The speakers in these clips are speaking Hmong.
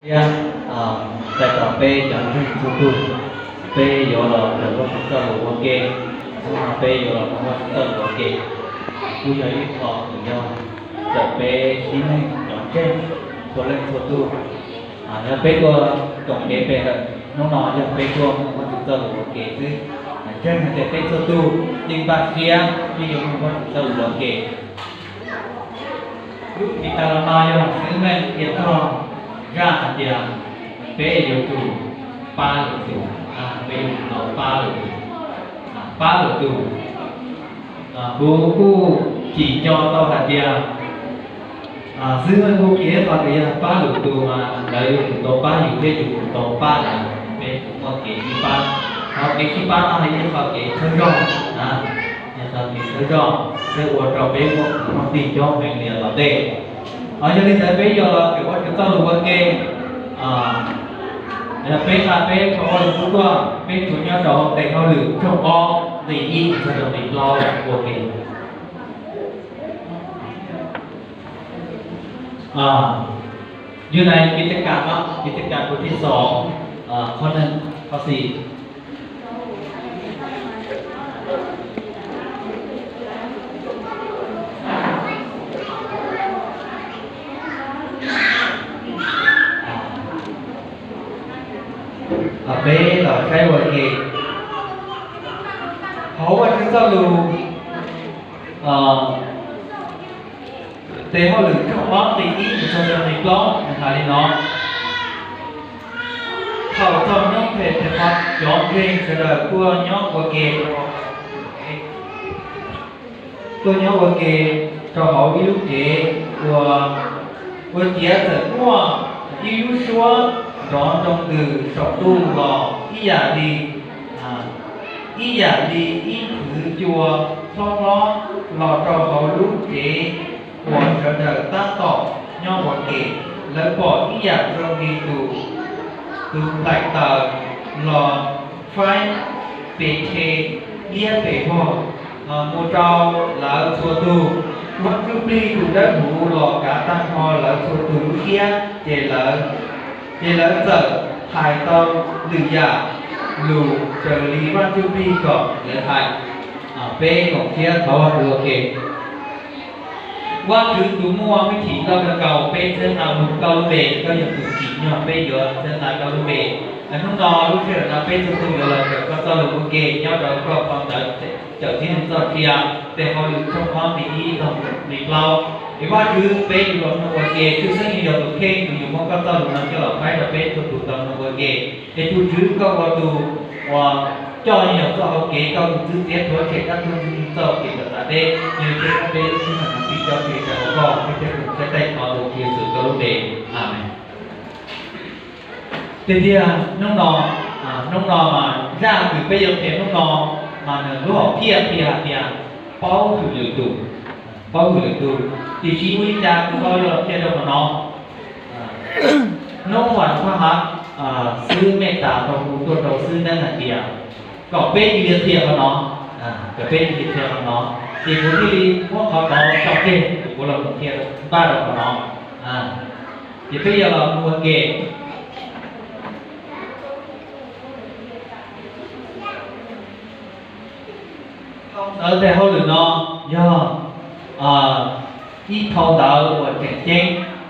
Thiab, txais tos peb cov ntseeg txhua tus, peb yuav los kawm Vajtswv txoj lus ua ke, hnub no peb yuav los mloog Vajtswv txoj lus ua ke. Kuj yog ib qho uas yog txawm peb tib neeg cov ntseeg txhua leej txhua tus, yog peb tuaj koom kev pe lawm, hnub no yog peb tuaj mloog Vajtswv txoj lus ua ke xwb. Ntseeg hais tias peb txhua tus yeej npaj siab yeej yuav mloog Vajtswv txoj lus ua ke. Lub npe tas los no yog xwb meej qhia txog zaj hais tias peb yuav tsum pab lwm tus, peb yuav tsum tau pab lwm tus, pab lwm tus. Kuv kuj tsim co tau hais tias xwb meej kuj qhia qhov tias yog pab lwm tus mas lawv yuav tsum tau pab yus thiab yus tsum tau pab lawv, peb tsum muaj kev sib pab. Qhov kev sib pab no yog ib qho kev txhawb zog, yog qhov kev txhawb zog thiab ua rau peb muaj kwv muaj tij coob heev li yav tom ntej. Yog li ntawd peb yuav los kawm Vajtswv txoj lus ua ke. Yog peb nqa peb phau Vajluskub tuaj, peb tsuas nyob rau hauv tes hauj lwm tshooj ob nqe ib txog rau nqe plaub ua ke. Yog nai kev caj kam no, kev caj kam kov thib xov, qhov neeg, qhov xis. Peb los saib ua ke hauv Vajtswv txoj lus tes hauj lwm tshooj ob nqe ib mus txog rau nqe plaub nws hais li no: Thaum txog hnub phem tes qhov cov ntseeg sawv daws tuaj nyob ua ke rau hauv tuaj nyob ua ke rau hauv ib lub tsev ua, ua ciav txawm muaj ib lub suab nrov nroo ntws saum ntuj los ib yam li, ib yam li ib nthwv cua hlob hlob los rau hauv lub tsev uas sawv daws tab tom nyob ua ke. Lawv pom ib yam zoo li tus, tus nplaim taws los faib pes rhe liab pes vog mus rau lawv txhua tus. Vaj Ntsuj Plig tus Dawb Huv los kav tag nrho lawv txhua tus lub siab, ces lawv, ces lawv txawm hais tau lwm yam lus raws li Vaj Ntsuj Plig kom lawv hais. Peb koom siab thov Vajtswv ua ke. Vajtswv tus muaj hwj chim loj kawg nkaus, peb txhawb nqa mus koj lub npe, koj yog tus tsim nyog peb yuav txhawb nqa koj lub npe. Hnub no lub sij hawm no peb txhua tus yuav los kawm koj txoj lus ua ke nyob rau koj phau ntawv Cawm Tib Neeg Txoj Sia, tes hauj lwm tshooj ob nqe ib txog nqe plaub. Es Vajtswv, peb yuav los mloog ua ke, tshwj xeeb yog tus kheej tus yuav muab koj txoj lus no coj los faib rau peb txhua tus tau mloog ua ke. Es tus Tswv, koj ua tus uas coj yog txoj hau kev, koj tus txwv txiav rhuav tshem dab tuag ntxwg nyoog txoj kev kawm txav deb, yog li thiaj peb lub sij hawm no pib coj cia rau hauv koj, peb thiaj tus siab tej thov tus Tswv Yexus koj lub npe. Amees. Tiag tiag hnub no, hnub no mas zaj kws peb yuav qhia hnub no mas nws lub hom phiaj qhia hais tias paub hwm lwm tus, paub hwm lwm tus. Tiam sis ua li cas kuv tau yuav los qhia rau qhov no? Hnub vas thaj hav xwb mej tas tau hu tuaj rau xwb neeb hais tias kom peb cia li qhia qhov no, kom peb cia li qhia qhov no, ces kuv thiaj li muab qhov tod tso tseg, kuv los mus qhia npaj rau qhov no. Ces peb yuav los mus ua ke. Phau ntawv tes hauj lwm no yog ib phau ntawv uas tseem ceeb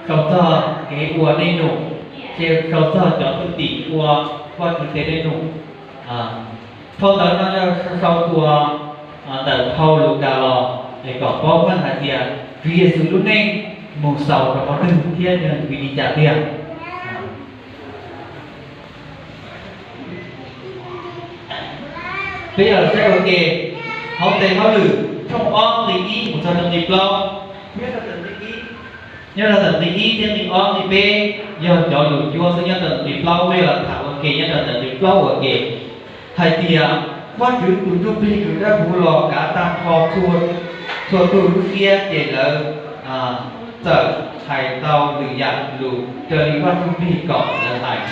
rau txog kev ua dej num, ces rau txog cov thwj tim ua Vajtswv tes dej num. Phau ntawv no yog sau tua ntawm phau Lukas los, es kom paub meej hais tias Tswv Yexus lub neej mus xaus rau qhov twg thiab nws vim li cas tiag. Peb yog saib ua ke hauv tes hauj lwm tshooj ob nqe ib mus txog rau nqe plaub, nyob rau ntawm nqe ib thiab nqe ob nqe peb yog cov lus cuab xwb, nyob rau ntawm nqe plaub peb yog los tham ua ke nyob rau ntawm nqe plaub ua ke hais tias Vajtswv tus Ntsuj Plig tus Dawb Huv los kav tag nrho txhua tus lub siab, ces lawv txawm hais tau lwm yam lus raws li Vaj Ntsuj Plig kom lawv hais,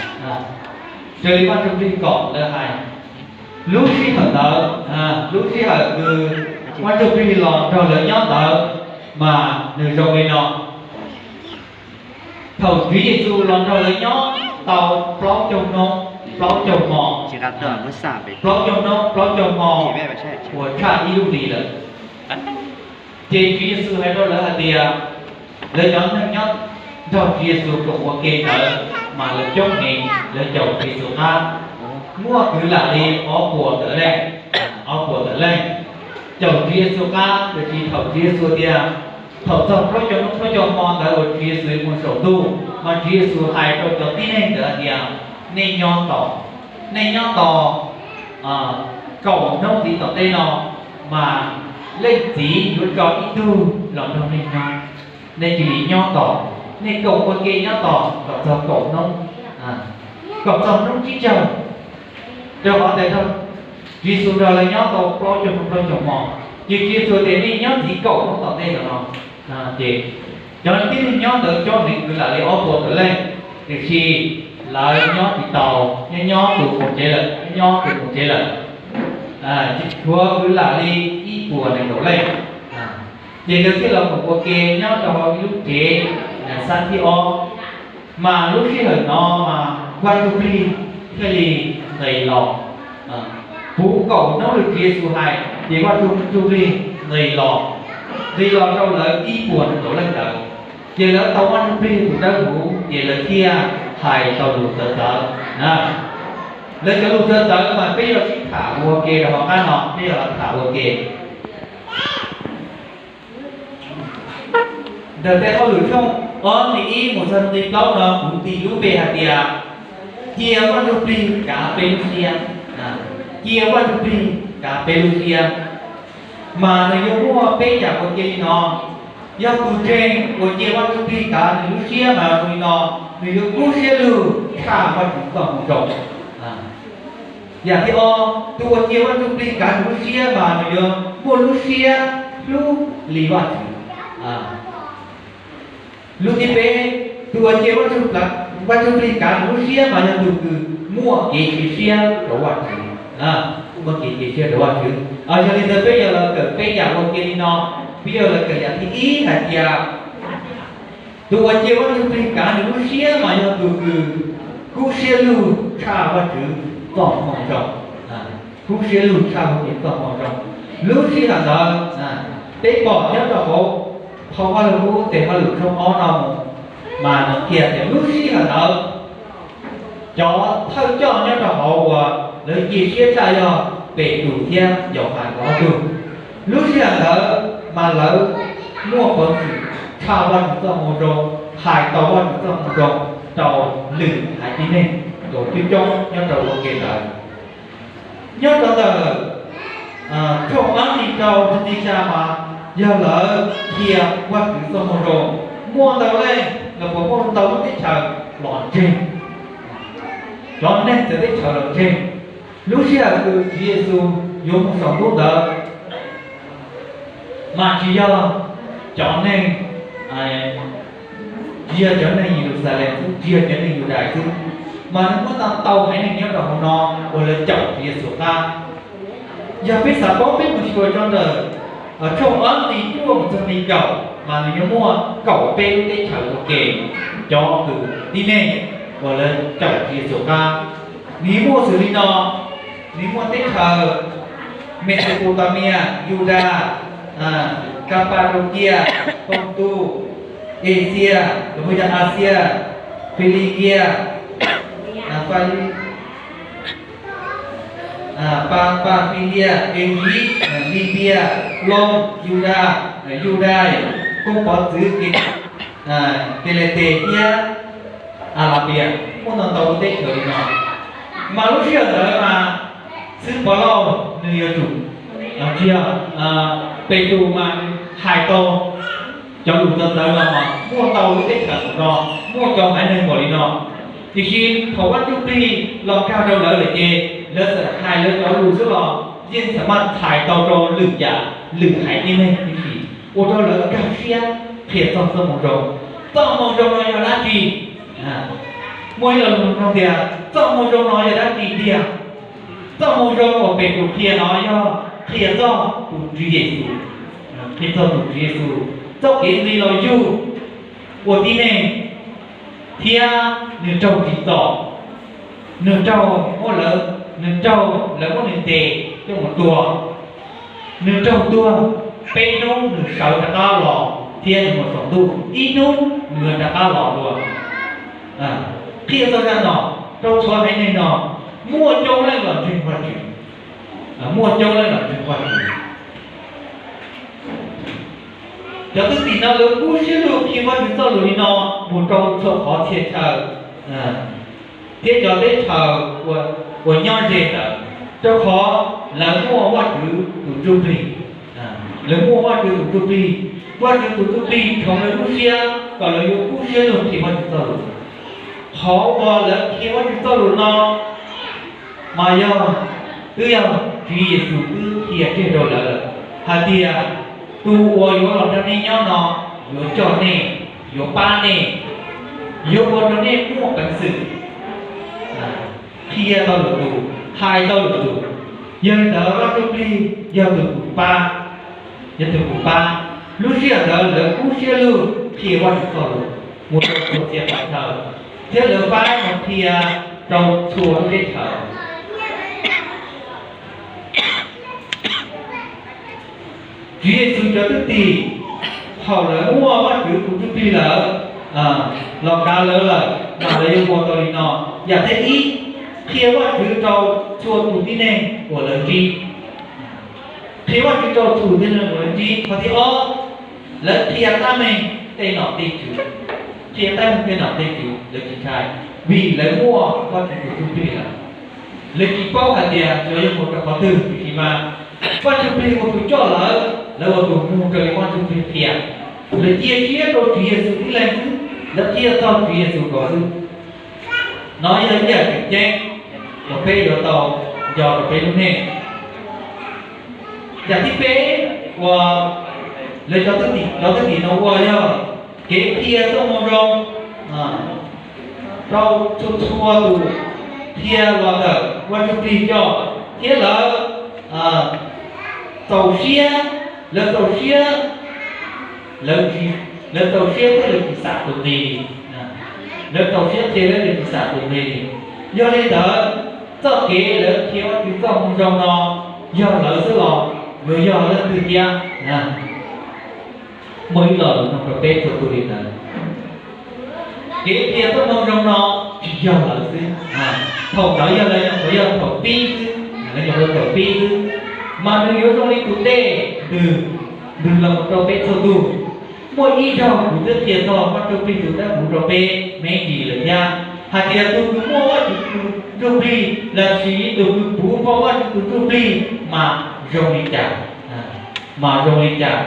raws li Vaj Ntsuj Plig kom lawv hais. Lub sij hawm ntawd, lub sij hawm kws Vaj Ntsuj Plig los nrog lawv nyob ntawd mas nws zoo li no. Thaum Tswv Yexus los nrog lawv nyob tau plaub caug hnub plaub caug hmo, plaub caug hnub plaub caug hmo uas tshaj ib lub hlis lawm, ces Tswv Yexus hais rau lawv hais tias, lawv cov neeg nyob nrog Tswv Yexus koom ua ke ntawd mas lawv coob heev, lawv caum Tswv Yexus qab. Muaj kwv lam li ob puas tawm leej, ob puas tawm leej caum Tswv Yexus qab. Tiam sis thaum Tswv Yexus tias, thaum txog plaub caug hnub plaub caug hmo ntawd uas Tswv Yexus yuav mus saum ntuj, mas Tswv Yexus hais rau cov tib neeg ntawd hais tias, nej nyob tos, nej nyob tos kaum hnub ntxiv tom ntej no, mas Leej Txiv yuav tso ib tug los nrog nej nyob. Nej cia li nyob tos, nej koom ua ke nyob tos kom txog kaum hnub, kom txog hnub tsib caug. Rau qhov tias Tswv Yexus nrog lawv nyob tau plaub caug hnub plaub caug hmo, ces Tswv Yexus tias nej nyob ntxiv kaum hnub tom ntej no. Ces cov tib neeg nyob ntawd coob heev, kwv lam li ob puas tawm leej, tiam sis lawv nyob tsis tau, nyob nyob tus mus tsev lawm, nyob nyob tus mus tsev lawm. Tshuav kwv lam li ib puas nees nkaum leej. Ces lawv thiaj los koom ua ke nyob rau hauv ib lub tsev, xab thib ob. Mas lub sij hawm no mas Vaj Ntsuj Plig thiaj li nqis los. Puv kaum hnub li Tswv Yexus hais, ces Vaj Ntsuj Plig nqis los, nqis los rau lawv ib puas nees nkaum leej ntawd. Ces lawv tau Vaj Ntsuj Plig tus dawb huv, ces lawv thiaj hais tau lus txawv txawv. Lawv cov lus txawv txawv mas peb yuav sib tham ua ke rau hauv qab no, peb yuav los tham ua ke. Ntawm tej hauj lwm tshooj ob nqe ib mus txog nqe plaub no kuv tis lub npe hais tias, cia Vaj Ntsuj Plig kav peb lub siab. Cia Vaj Ntsuj Plig kav peb lub siab. Mas nws yuav muaj peb yam ua ke li no. Yog tus ntseeg uas cia Vaj Ntsuj Plig kav nws lub siab mas zoo li no, nws yuav kub siab lug tshaj Vajtswv txoj moo zoo. Yam thib ob, tus uas cia Vaj Ntsuj Plig kav nws lub siab mas nws yuav muaj lub siab hlub li Vajtswv. Lub thib peb, tus uas cia Vaj Ntsuj Plig kav nws lub siab mas yog tus kws muaj kev cia siab rau Vajtswv. Muaj kev cia siab rau Vajtswv. Yog li ntawd peb yuav los kawm peb yam ua ke li no. Peb yuav los kawm yam thib ib hais tias, tus uas cia Vaj Ntsuj Plig kav nws lub siab mas yog tus kws kub siab lug tshaj Vajtswv txoj moo zoo. Kub siab lug tshaj Vajtswv txoj moo zoo. Lub sij hawm ntawd, peb pom nyob rau hauv phau Vaj Lug Kub tes hauj lwm tshooj ob no mus, mas nws qhia tias lub sij hawm ntawd cov thawj coj nyob rau hauv uas lawv cia siab tshaj yog Petus thiab Yauhas nkawd ob tug. Lub sij hawm ntawd mas lawv muaj peev xwm tshaj Vajtswv txoj moo zoo, hais tau Vajtswv txoj moo zoo rau lwm haiv tib neeg uas coob coob nyob rau ua ke ntawd. Nyob rau ntawm tshooj ob nqe rau rau nqe xya mas yog lawv qhia Vajtswv txoj moo zoo. Muaj ntau leej los puas muaj ntau lub teb chaws los ntseeg, cov neeg txawv teb chaws los ntseeg. Lub sij hawm uas Tswv Yexus yuav mus saum ntuj ntawd mas tsis yog cov neeg, tsis yog cov neeg Yeluxalees xwb, tsis yog cov neeg Yudais xwb, mas nws muaj ntau ntau haiv neeg nyob rau hauv no uas lawv caum Tswv Yexus qab. Yog peb xav paub peb mus xyuas rau ntawm tshooj ob nqe cuaj mus txog nqe kaum mas nws yuav muaj kaum peb lub teb chaws ua ke, cov kws tib neeg uas lawv caum Tswv Yexus qab. Nws muaj xws li no: nws muaj teb chaws Mesopotamia, Yudas, Kapadokia, Pontus, Asia, los yog Asia, Filikia, Pamfilia, Euyip, Libia, Loos, Yudas, Yudais, koob pov txwv Keletes thiab Alabias, muaj ntau ntau lub teb chaws li no. Mas lub sij hawm ntawd mas xib hwb Pov Lauj nws yuav tsum, tsis yog, Petus mas nws hais tau cov lus ntawd ntawd los mas muaj ntau lub teb chaws no, muaj cov haiv neeg npaum li no. Tiam sis thaum Vaj Ntsuj Plig los nkag rau lawv lawm ces lawv txawm hais lawv cov lus xwb los yeej txawm maj txhais tau rau lwm yam lwm haiv tib neeg tib si, ua rau lawv nkag siab qhia txog txoj moo zoo. Txoj moo zoo no yog dab tsi? Muaj ib lo lus nug tias txoj moo zoo no yog dab tsi tiag? Txoj moo zoo uas Petus qhia no yog qhia txog tus Tswv Yexus, qhia txog tus Tswv Yexus txoj kev nqi los yug ua tib neeg. thiab nws raug tsim txom, nws raug muab lawv, nws raug lawv muab nws ntes coj mus tua, nws raug tuag, peb hnub nws sawv rov qab los thiab nws mus saum ntuj, ib hnub nws yuav rov qab los dua. Qhia txog zaj no, rau txhua haiv neeg no, muaj coob leej los ntseeg Vajtswv, muaj coob leej los ntseeg Vajtswv. Cov thwj tim no lawv kub siab lug qhia Vajtswv txoj lus li no mus rau txhua qhov txhia chaw thiab cov teb chaws uas nyob ze ntawd, rau qhov lawv muaj Vajtswv tus ntsuj plig. Lawv muaj Vajtswv tus ntsuj plig, Vajtswv tus ntsuj plig rhoov lawv lub siab kom lawv yuav kub siab lug qhia Vajtswv txoj lus. Qhov uas lawv qhia Vajtswv txoj lus no mas yog, twb yog Tswv Yexus twb qhia tseg rau lawv lawm hais tias tus uas yuav los nrog nej nyob no yuav coj nej, yuav pab nej, yuav ua rau nej muaj peev xwm qhia tau lwm tus, hais tau lwm tus. Yog li ntawd Vaj Ntsuj Plig yog tus pab, yog tus pab. Lub sij hawm ntawd lawv kub siab lug qhia Vajtswv txoj lus mus rau txhua txhia qhov chaw, thiab lawv pab mus qhia rau txhua lub teb chaws. Tswv Yexus cov thwj tim, thaum lawv muaj Vajtswv tus Ntsuj Plig lawm, los kav lawv lawm, mas lawv yuav ua tau li no. Yam thib ib, qhia Vajtswv rau txhua tus tib neeg uas lawv ntsib. Qhia Vajtswv rau txhua tus tib neeg uas lawv ntsib. Qhov thib ob, lawv qhia tab meeg tej nom tej tswv. Qhia tab meeg tej nom tej tswv lawv tsis ntshai, vim lawv muaj Vajtswv tus Ntsuj Plig lawm. Lawv tsis paub hais tias xyov yuav mus rau qhov twg, tiam sis mas Vaj Ntsuj Plig ua tus coj lawv, lawv ua tus mus raws li Vaj Ntsuj Plig qhia. Lawv cia siab rau Tswv Yexus tib leeg xwb, lawv qhia txog Tswv Yexus nkaus xwb. No yog ib yam tseem ceeb uas peb yuav tau nco rau peb lub neej. Yam thib peb uas lawv cov thwj tim, cov thwj tim no ua yog kev qhia txoj moo zoo rau txhua txhua tus, qhia los ntawm Vaj Ntsuj Plig coj, thiab lawv txaus siab, lawv txaus siab, lawv txaus siab thiab lawv tsis xam tus nqi li. Lawv txaus siab qhia thiab lawv tsis xam tus nqi li. Yog li ntawd, txoj kev lawv qhia Vaj Ntsuj Plig txoj moo zoo no yog lawv xwb los yuav yog leej twg thiab? Muaj ib lo lus nug rau peb txhua tus li ntawd. Kev qhia txoj moo zoo no tsis yog lawv xwb. Thaum ntawd yog lawv nyuam qhuav yog thaum pib xwb, lawv nyuam qhuav thaum pib xwb, mas nws yuav zoo li tus dej ntws, ntws los mus rau peb txhua tus. Muaj ib zaug kuv twb qhia txog Vaj Ntsuj Plig tus dawb huv rau peb me ntsis lawm thiab, hais tias tus kws muaj Vaj Ntsuj Plig lossis tus kws puv npo Vaj Ntsuj Plig mas zoo li cas, mas zoo li cas.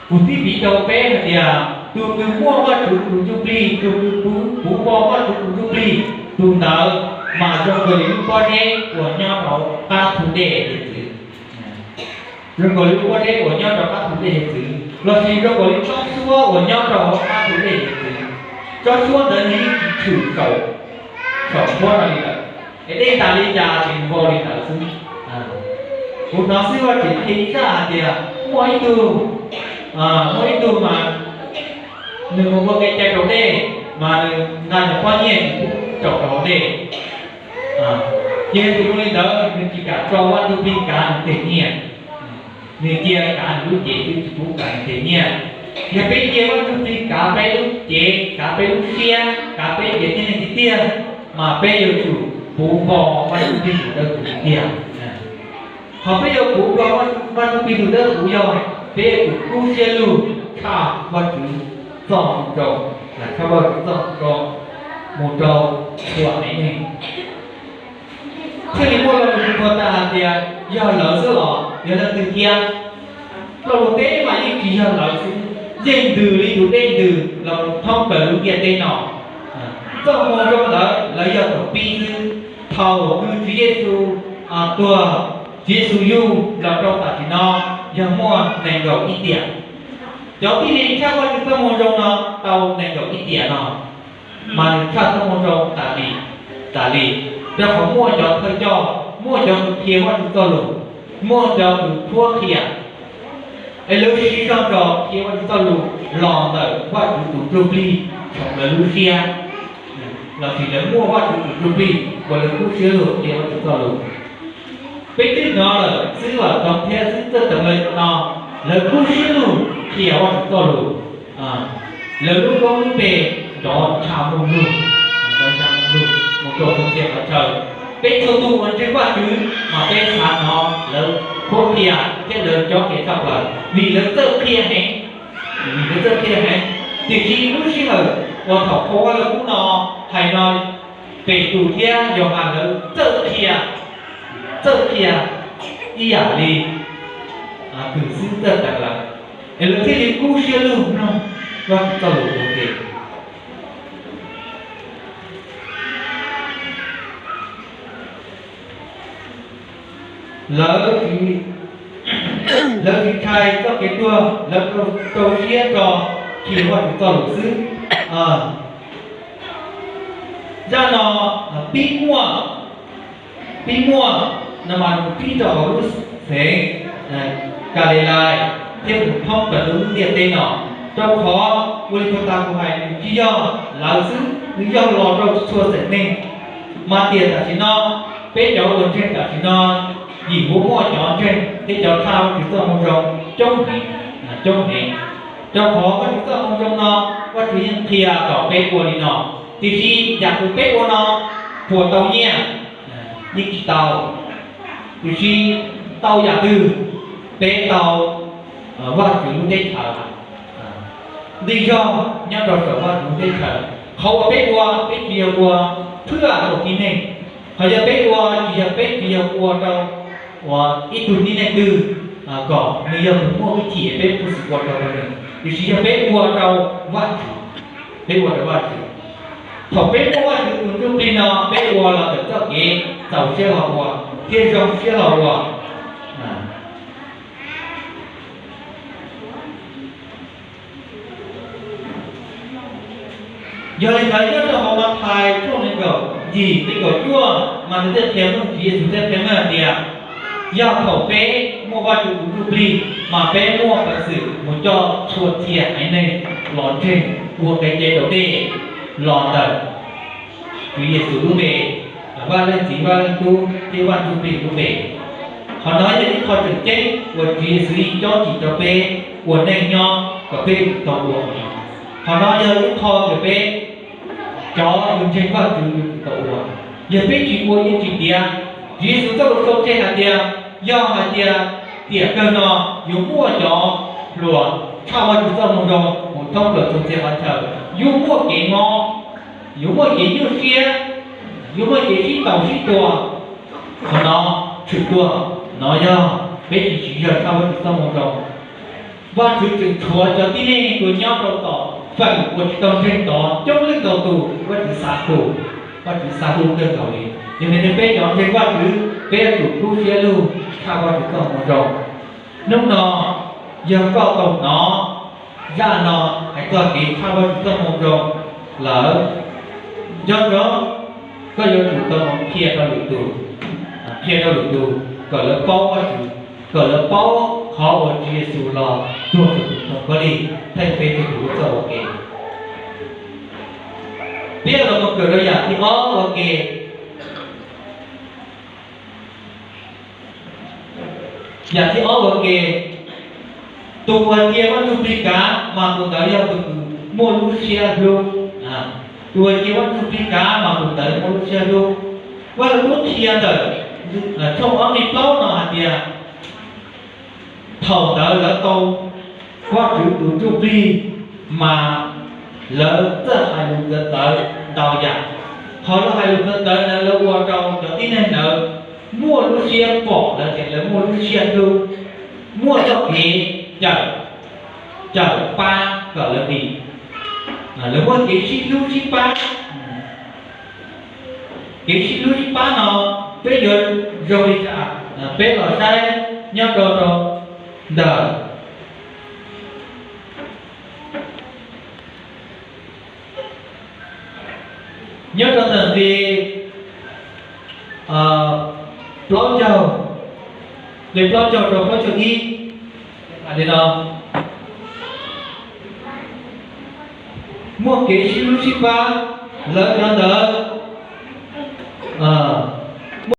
Kuv twb piv rau peb hais tias tus kws muaj Vaj Ntsuj Plig, tus kws puv npo Vaj Ntsuj Plig, tus ntawd mas zoo nkaus li lub pob zeb uas nyob rau qab thu dej hiav txwv. Zoo nkaus li lub pob zeb uas nyob rau qab thu dej hiav txwv, lossis zoo nkaus li tsob suab uas nyob rau hauv qab thu dej hiav txwv. Tsob suab ntawd nws yeej tsis tshwm saum, saum nphuab no li lawm, es dej tas li cas ces nws vau li ntawd xwb. Kuv hnov xib hwb Vaj Tswv qhia ib zaj hais tias muaj ib tug, muaj ib tug mas nws mus ua kev cai raus dej, mas nws nqa nws pob nyiaj tsis pub raus rau hauv dej. Yog tus zoo li ntawd nws tsis kam tso Vaj Ntsuj Plig kav nws tes nyiaj, nws cia kav nws lub cev xwb tsis pub kav nws tes nyiaj. Yog peb cia Vaj Ntsuj Plig kav peb lub cev, kav peb lub siab, kav peb cev tib neeg tiag tiag, mas peb yuav tsum puv npo Vaj Ntsuj Plig tus dawb huv tiag tiag. Qhov peb yuav puv npo Vaj Ntsuj Plig tus dawb huv yog peb yuav tsum kub siab lug tshaj Vajtswv txoj moo zoo, tshaj Vajtswv txoj moo zoo mus rau txhua haiv neeg. Thiaj li muaj lo lus nug tas hais tias yog lawv xwb los yog leej twg thiab? Lo lus teb mas yeej tsis yog lawv xwb, yeej ntws li tus dej ntws los thoob plaws lub ntiaj teb no. Txoj moo zoo ntawd lawv yog thaum pib xwb, thaum uas Tswv Yexus tuag, Tswv Yexus yug los rau tam sim no yog muaj nees nkaum ib tiam. Cov tib neeg tshaj Vajtswv txoj moo zoo no tau nees nkaum ib tiam no, mas nws tshaj txoj moo zoo tas li, tas li, rau qhov muaj cov thawj coj, muaj cov kws qhia Vajtswv txoj lus, muaj cov kws qhuab qhia, es lawv siv zog nrog qhia Vajtswv txoj lus los ntawm Vajtswv tus Ntsuj Plig. tshoov lawv lub siab, lossis lawv muaj Vajtswv tus ntsuj plig uas lawv kub siab lug qhia Vajtswv txoj lus. Peb twb hnov lawm xwb vam txog thiab xwb txawj teev lawv no, lawv kub siab lug qhia Vajtswv txoj lus. Lawv lub koob lub npe nrov tshaj moo lug, nrov tshaj moo lug mus rau txhua txhia qhov chaw. Peb txhua tus uas ntseeg Vajtswv mas peb xav hnov lawv qhuab qhia thiab lawv cob qhia tshaj plaws vim lawv txawj qhia heev, vim lawv txawj qhia heev. Tiam sis lub sij hawm uas thaum qhua Vajluskub no hais no, Petus thiab Yauhas lawv txawj qhia, txawj qhia ib yam li kws xwb txawj teev lawv, es lawv thiaj li kub siab lug mloog Vajtswv txoj lus ua ke. Lawv, lawv tsis ntshai txoj kev tuag, lawv rau siab rau qhia Vajtswv txoj lus xwb. Zaj no pib muaj, pib muaj no mas pib rau hauv lub xeev Kalilais thiab mus thoob plaws rau lub ntiaj teb no, rau qhov ua li puag ta kuv hais nws tsis yog lawv xwb, nws yog los rau txhua xeem neeg. Mas tias tam sim no peb cov uas ntseeg tam sim no yim huv muaj cov ntseeg thiab cov tshaj Vajtswv txoj moo zoo coob heev, coob heev, rau qhov Vajtswv txoj moo zoo no Vajtswv yeej qhia kom peb ua li no. Tiam sis yam uas peb ua no puas tau nyiaj? Yeej tsis tau. Tiam sis tau yam twg? Peb tau Vajtswv lub teb chaws, nti zog nyob rau saum Vajtswv lub teb chaws. Qhov uas peb ua, peb tsis yog ua phwj rau tib neeg. Qhov yog peb ua tsis yog, peb tsis yog ua rau ua ib tug tib neeg twg kom nws yog tus muaj hwj chim peb txhua tus ua rau rau nws, tiam sis yog peb ua rau Vajtswv, peb ua rau Vajtswv. Thaum peb muaj Vajtswv tus ntsuj plig no peb ua los ntawm txoj kev txaus siab hlo ua thiab zoo siab hlo ua. Yog li ntawd nyob rau hauv Mathais tshooj nees nkaum yim nqe kaum cuaj mas nws thiaj qhia meej, Tswv Yexus thiaj qhia meej hais tias yog thaum peb muaj Vajtswv tus ntsuj plig mas peb muaj peev xwm mus coj txhua txhia haiv neeg los ntseeg ua qe ce rau dej los ntawm Tswv Yexus lub npe, Vaj Leej Txiv, Vaj Leej Tub thiab Vaj Ntsuj Plig lub npe. Qhov no yog ib qho tseem ceeb uas Tswv Yexus yeej cob tsim rau peb ua neej nyob kom peb tsum tau ua qhov no. Qhov no yog ib qho uas peb cov uas ntseeg Vajtswv yuav tsum tau ua. Yog peb tsis ua yeej tsis tiav. Tswv Yexus txoj lus sau tseg hais tias, yog hais tias tiam kawg no yuav muaj cov hluas tshaj Vajtswv txoj moo zoo mus thoob plaws txhua txhia qhov chaw, yuav muaj kev mob, yuav muaj kev nyuaj siab, yuav muaj kev sib ntaus sib tua, qhov no tshwm tuaj, no yog peb tsis siv zog tshaj Vajtswv txoj moo zoo. Vajtswv tseem tshuav cov tib neeg uas nyob rau tom feem uas tsis tau ntseeg tod coob leej ntau tus, Vajtswv xav hlub, Vajtswv xav hlub kawg nkaus li. Yog li ntawd peb cov ntseeg Vajtswv peb yuav tsum kub siab lug tshaj Vajtswv txoj moo zoo. Hnub no yog koj tau hnov zaj no hais txog kev tshaj Vajtswv txoj moo zoo lawm, nco ntsoov koj yuav tsum tau mus qhia rau lwm tus, qhia rau lwm tus kom lawv paub Vajtswv, kom lawv paub qhov uas Tswv Yexus los tuag rau tus kheej koj li, theej peb txhua tus lub txoj ua ke. Peb los mus kawm rau yam thib ob ua ke. Yam thib ob ua ke, tus uas cia Vaj Ntsuj Plig kav mas tus ntawd yog tus uas muaj lub siab hlub. Tus uas cia Vaj Ntsuj Plig kav mas tus ntawd muaj lub siab hlub. Vaj Lug Kub qhia ntawm tshooj ob nqe plaub no hais tias, thaum ntawd lawv tau Vajtswv tus Ntsuj Plig mas lawv txawj hais lus txawv txawv ntau yam. Qhov lawv hais lus txawv txawv ntawd lawv ua rau cov tib neeg ntawd muaj lub siab pom lawv tias lawv muaj lub siab hlub, muaj txoj kev cawm, cawm pab kom lawv dim. Lawv muaj kev sib hlub sib pab. Kev sib hlub sib pab no peb yuav zoo li cas? Peb los saib nyob rau rau ntawm, nyob rau ntawm nqe plaub caug, nqe plaub caug rau plaub caug ib, hais li no: muaj kev sib hlub sib pab, lawv cov ntawd